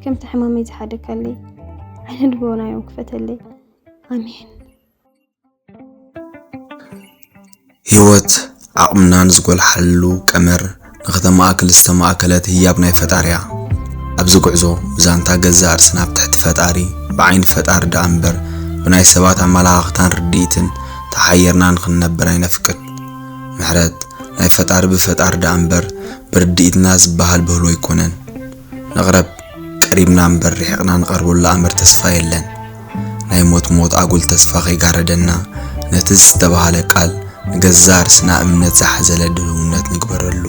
ከምቲ ሕማመይ ዝሓደካለይ ዓይነ ልቦናይ እውን ክፈተለይ። ኣሜን። ህይወት ዓቕምና ንዝጎልሓሉ ቀመር ንኽተማእክል ዝተማእከለት ህያብ ናይ ፈጣሪያ። ኣብዚ ጉዕዞ ብዛንታ ገዛእ ርእስና ኣብ ትሕቲ ፈጣሪ፣ ብዓይኒ ፈጣሪ ደኣ እምበር ብናይ ሰባት ኣመላኻኽታን ርድኢትን ተሓይርና ንኽንነብር ኣይነፍቅድ። ምሕረት ናይ ፈጣሪ ብፈጣሪ ደኣ እምበር ብርድኢትና ዝበሃል ብህሎ ኣይኮነን። ንቕረብ ቀሪብና እምበር ርሒቕና ንቐርበሉ ኣምር ተስፋ የለን። ናይ ሞት ሞት ኣጉል ተስፋ ከይጋረደና ነቲ ዝተባህለ ቃል ንገዛእ ርእስና እምነት ዝሓዘለ ድልውነት ንግበረሉ።